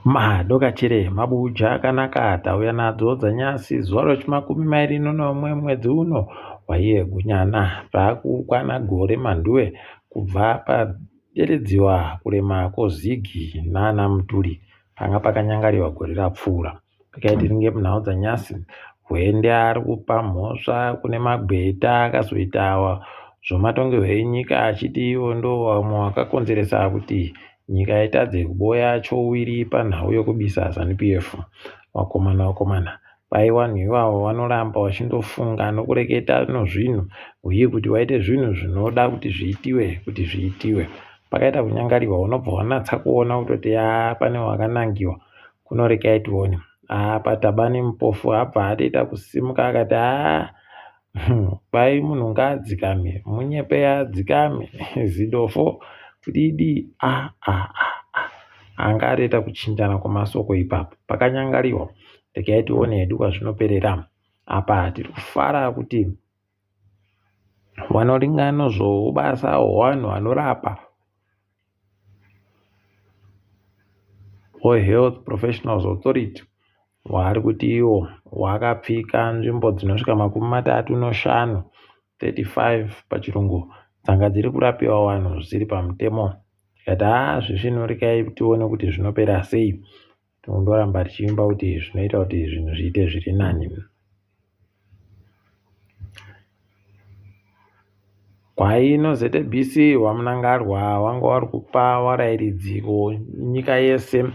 Madokachire mabuja akanaka tauya nadzo dzanyasi zuva rechimakumi mairi nenomwe mwedzi uno waiye gunyana paakukwana gore manduwe kubva paderedziwa kurema kozigi nana mutuli panga pakanyangariwa gore rapfuura. Regai tiringe munhau dzanyasi Hwende ari kupa mhosva kune magweta akazoita zvematongerwo enyika achiti ivo ndo vamwe vakakonzeresa kuti nyika itadze kuboya chouviri panhau yokubisa Zanu PF. Vakomana vakomana, kwai vanhu ivavo vanoramba vachindofunga nokureketa nozvinhu uye kuti vaite zvinhu zvinoda kuti zviitiwe kuti zviitiwe. Pakaita kunyangariwa unobva wanatsa kuona kutoti yaa pane wakanangiwa kuno rekai tione. Apa Tabani Mpofu abva atoita kusimuka akati haa kwai munhu ngaadzikame munyepe adzikame zidofo kudidi a a a anga atoita kuchinjana kwamasoko ipapo pakanyangariwa regai tione hedu kwazvinoperera apa tiri kufara kuti vanoringana zvoubasa hwevanhu vanorapa weHealth Professionals Authority waari kuti iwo wakapfika nzvimbo dzinosvika makumi matatu noshanu 35 pachirungu dzanga dziri kurapiwa vanhu zvisiri pamutemo tikati haa zvisvinurikai tione kuti zvinopera sei Tinondoramba tichiimba kuti zvinoita kuti zvinhu zviite zviri nani. Kwaino ZBC waMnangagwa wanga wari kupa warairidzi nyika yese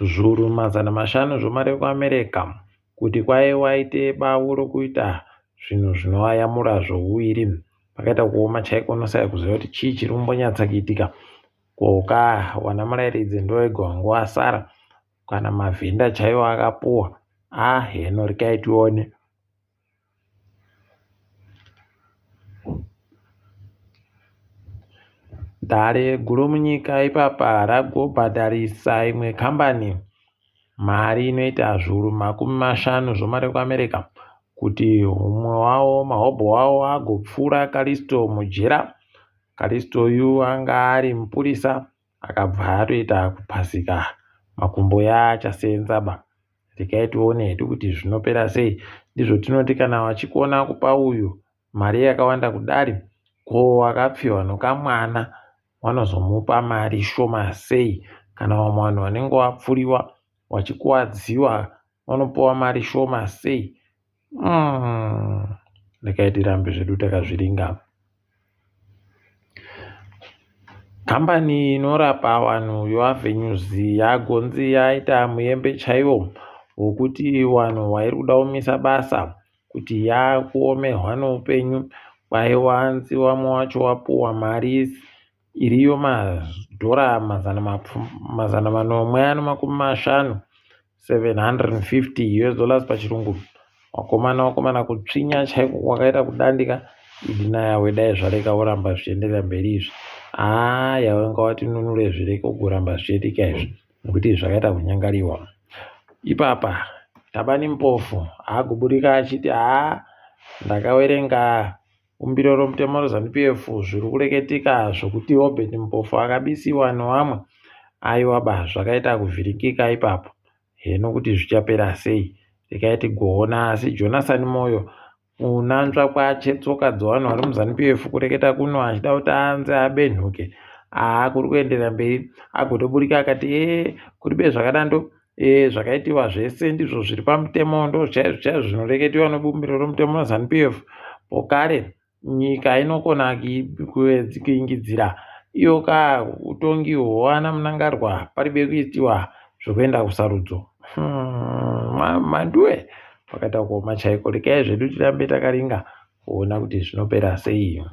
zvuru 500 zvemari yekuAmerica kuti kwai waite bau rokuita zvinhu zvinovayamura zvouviri. Pakaita kuoma chaiko unosaya kuziva kuti chii chiri kumbonyatsa kuitika. Ko ka wana murairidzi ndowega wanga wasara kana mavhenda chaiwo akapuwa ah heno rekai tione. Dare guru munyika ipapa ragobhadharisa imwe kambani mari inoita zviuru 50 zvemari yekuAmerica kuti umwe wavo mahobho wavo agopfura Kalisto mujera. Kalisto uyu anga ari mupurisa akabva atoita kupasika makumbo yaachaseenza ba. Regai tione hedu kuti zvinopera sei. Ndizvo tinoti kana vachikona kupa uyu mari yakawanda kudari ko wakapfiwa nokamwana wanozomupa mari shoma sei kana vamwe vanhu vanenge vapfuriwa vachikuwadziwa vanopuwa mari shoma sei regai tirambe zvedu takazviringa. Kambani inorapa vanhu yeAvenues yagonzi yaita muyembe chaiwo wokuti vanhu vairi kuda kumisa basa kuti yakuomerwa neupenyu kwaiwanzi vamwe vacho vapuwa mari iriyo madhora 750 750 US dollars pachirungu. Vakomana vakomana kutsvinya chaiko kwakaita kudandika idi nayawe dai zvareka voramba zvichienderera mberi izvi. Haa yawe ngawatinunure zvireke kugoramba zvichiitika izvi nekuti zvakaita kunyangariwa. Ipapa Tabani Mpofu agoburika achiti haa ndakawerenga Bumbiro romutemo reZanu PF zviri kureketika zvokuti Obert Mpofu akabisiwa nevamwe aiwa ba zvakaita kuvhiringika ipapo heno kuti zvichapera sei regai tigoona asi Jonathan Moyo kunanzva kwache tsoka dzevanhu vari muZanu PF kureketa kuno achida kuti anze abenhuke aa kuri kuenderera mberi agotoburika akati ee kuri be zvakadando E, zvakaitiwa zvese ndizvo zviri pamutemo ndo chaizvo chaizvo zvinoreketiwa nebumbiro romutemo reZanu PF pokare nyika inokona kuingidzira iyo ka utongi hwowana Mnangarwa paribe kuitiwa zvekuenda kusarudzo hmm, manduwe pakaita kuoma chaiko rekai zvedu tirambe takaringa kuona kuti zvinopera sei.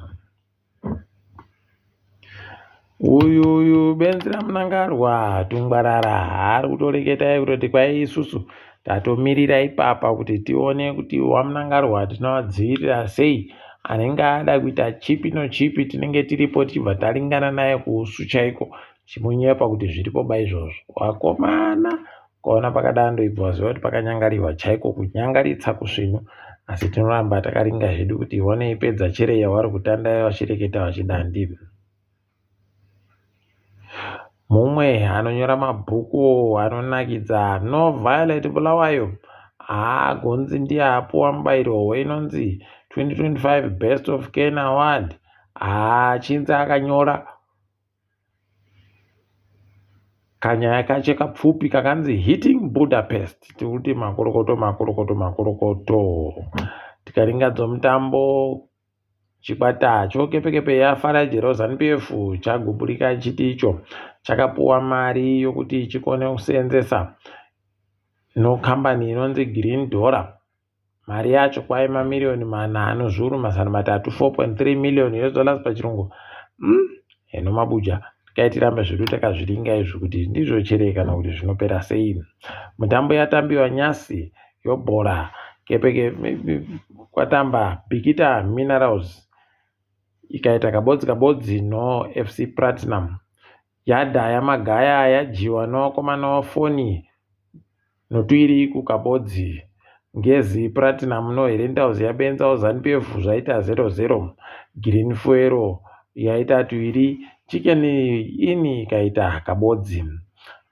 Uyu uyu benzi raMnangarwa tungwarara ari kutoreketa kutoti kwai isusu tatomirira ipapa kuti tione kuti waMnangarwa tinovadzivirira sei anenge ada kuita chipi nochipi tinenge tiripo tichibva taringana naye kuusu chaiko chimunyepa kuti zviripo ba izvozvo wakomana Ukaona pakadando ibva waziva kuti pakanyangariwa chaiko kunyangaritsa kusvinu asi tinoramba takaringa hedu kuti wanoipedza chere yavari kutanda vachireketa vachidandi. Mumwe anonyora mabhuku anonakidza noViolet Bulawayo haagonzi ndiye apuwa mubairo weinonzi 2025 Best of Ken Award achinzi akanyora kanyaya kacho kapfupi kakanzi Hitting Budapest. Tikuti makorokoto makorokoto makorokoto. Tikaringa dzomutambo Chikwata chokepekepe yaFarage reZanu-PF chagumburika chiti icho chakapuwa mari yokuti chikone kuseenzesa nokambani inonzi Green Dollar. Mari yacho kwai mamiriyoni mana anozviuru mazana matatu 4.3 million US dollars pachirungu. Heno mabuja regai tirambe zvedu takazviringa izvi kuti ndizvo chere kana kuti zvinopera sei. Mutambo yatambiwa nyasi yobhora kepeke kwatamba Bikita Minerals ikaita kabodzi kabodzi no FC Platinum. Yadhaya magaya yadyiwa nowakomana wafoni notuiri kukabodzi. Ngezi Platinum no Herentals yabenzawo Zanu-PF zvaita 0-0. Green Fuel yaita tuiri, Chicken Inn ikaita kabodzi.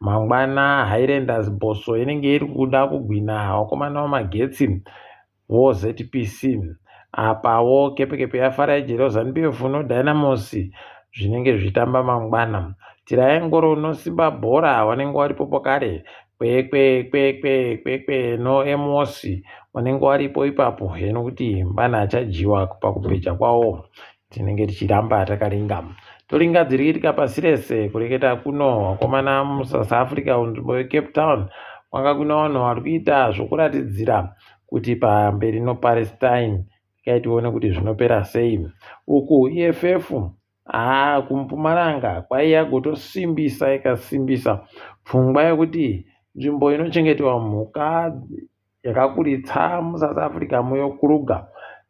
Mangwana Highlanders Bosso inenge iri kuda kugwina vakomana vamagetsi voZPC. Apawo Kepekepe yaFarai Jero Zanu-PF noDynamos zvinenge zvichitamba mangwana. Tiraengoro noSimba Bhora vanenge varipo pakare. Kwekwe kwekwe kwekwe noEmos vanenge varipo ipapo heno kuti mbana achadyiwa pakubheja kwawo. Tinenge tichiramba takaringa. Toringa dziri kuitika pasi rese kureketa kuno vakomana muSouth Africa kunzvimbo yeCape Town kwanga kune vanhu vari kuita zvokuratidzira kuti pamberi noPalestine. Regai tione kuti zvinopera sei. Uku EFF haa kuMpumalanga kwaiya kutosimbisa ikasimbisa pfungwa yekuti nzvimbo inochengeterwa mhuka yakakuritsa muSouth Africa muyo Kruger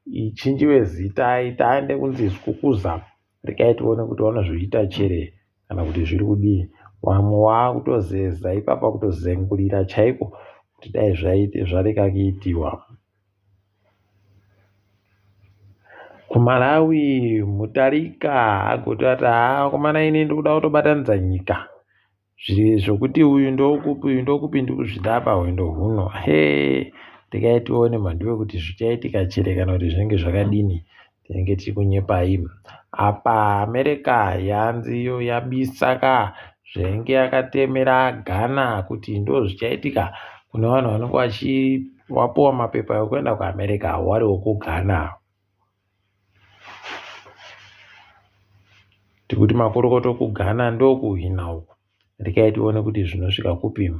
ichinjiwe zita itande kunzi Skukuza. Regai tione kuti vanozviita chere kana kuti zviri kudii. Vamwe vakutozeza ipapa kutozengurira chaiko kuti dai zvarega kuitiwa. KuMalawi Mutarika agototi haa vakomana ini ndikuda kutobatanidza nyika. Zvokuti uyu ndokupi uyu ndokupi ndikuzvida pahwendo huno. Hee regai tione mhanduwe kuti zvichaitika chere kana kuti zvinenge zvakadini. Tinenge tiri kunyepai. Apa America yanzi iyo yabisa ka zvainge yakatemera Ghana kuti ndozvichaitika kune vanhu vanenge vachiwapuwa mapepa ekuenda kuAmerica wari wekuGhana. Tikuti makorokoto kuGhana ndokuhwina uku. Rekai tione kuti zvinosvika kupi.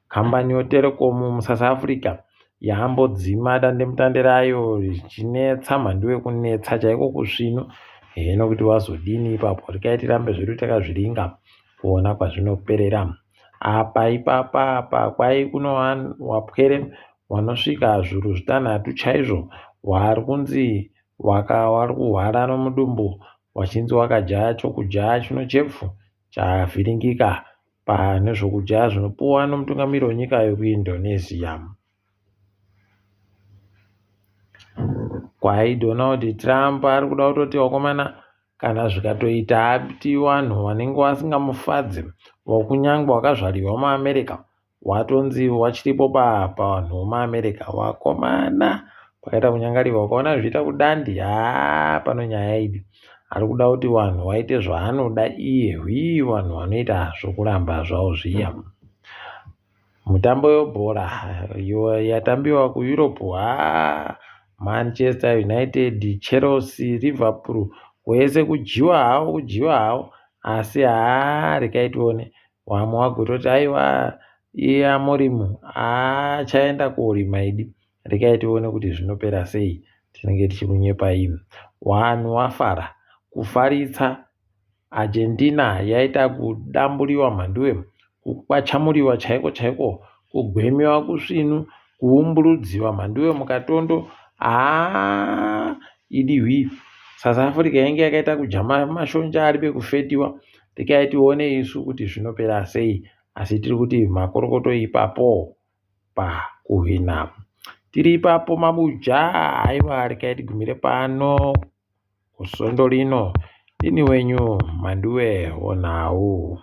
Kambani yoTelecom muSouth Africa yambodzima dandemutande rayo richinetsa mhanduwe kunetsa chaiko kusvinu heno kuti wazodini ipapo. Rekai tirambe zvedu takazviringa kuona kwazvinoperera. Apa ipapa apa kwai kuno wapwere wanosvika zviuru zvitanhatu chaizvo wari kunzi wari kuhwara nomudumbu wachinzi wakadya chokudya chino chepfu chavhiringika pane zvokudya zvinopuwa nomutungamiri wenyika yokuIndonesia. Kwai Donald Trump ari kuda kutoti vakomana kana zvikatoita ati vanhu vanenge vasingamufadzi kunyange wakazvarirwa muAmerica watonzi wachiripo pavanhu vemuAmerica vakomana pakaita kunyangarika ukaona zvichiita kudandi haa pano nyaya idi ari kuda kuti vanhu vaite zvaanoda iye hwii vanhu vanoita zvokuramba zvavo zviya. Mutambo webhora yatambiwa kuEurope haa Manchester United, Chelsea, Liverpool wese kudyiwa hawo kudyiwa hawo asi haa regai tione Vamwe vagototi aiwa iye Amorim achaenda korima idi regai tione kuti zvinopera sei tinenge tichikunyepai. Vanhu vafara kufaritsa Argentina yaita kudamburiwa mhanduwe kukwachamuriwa chaiko chaiko kugwemiwa kusvinu kuumburudziwa mhanduwe mukatondo haa idi hwii South Africa yange yakaita kujama mashonja ari pekufetiwa Regai tione isu kuti zvinopera sei asi tiri kuti makorokoto ipapo pakuhwina. Tiri ipapo mabuja aiwa regai tigumire pano kusvondo rino. Ndini wenyu Mhanduwe Wonhau.